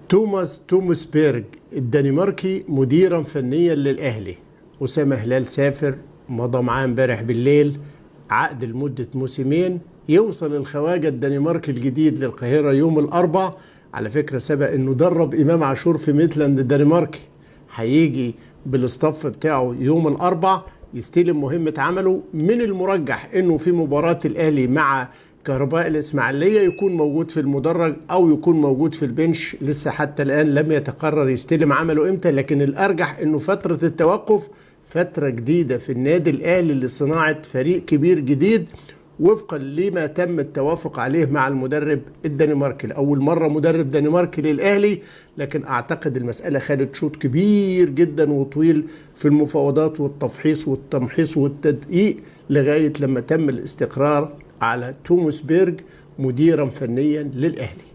توماس تومسبيرج الدنماركي مديرا فنيا للأهلي. أسامة هلال سافر، مضى معاه امبارح بالليل عقد لمدة موسمين. يوصل الخواجة الدنماركي الجديد للقاهرة يوم الأربع. على فكرة سبق انه درب إمام عاشور في ميتلاند الدنماركي، هيجي بال staff بتاعه يوم الأربع يستلم مهمة عمله. من المرجح انه في مباراة الأهلي مع كهرباء الإسماعيلية يكون موجود في المدرج أو يكون موجود في ال bench، لسه حتى الآن لم يتقرر يستلم عمله إمتى، لكن الأرجح إنه فترة التوقف فترة جديدة في النادي الأهلي لصناعة فريق كبير جديد وفقا لما تم التوافق عليه مع المدرب الدنماركي. لأول مرة مدرب دنماركي للأهلي، لكن أعتقد المسألة خدت شوط كبير جدا وطويل في المفاوضات والتفحيص والتمحيص والتدقيق لغاية لما تم الاستقرار على توماس بيرج مديرا فنيا للأهلي.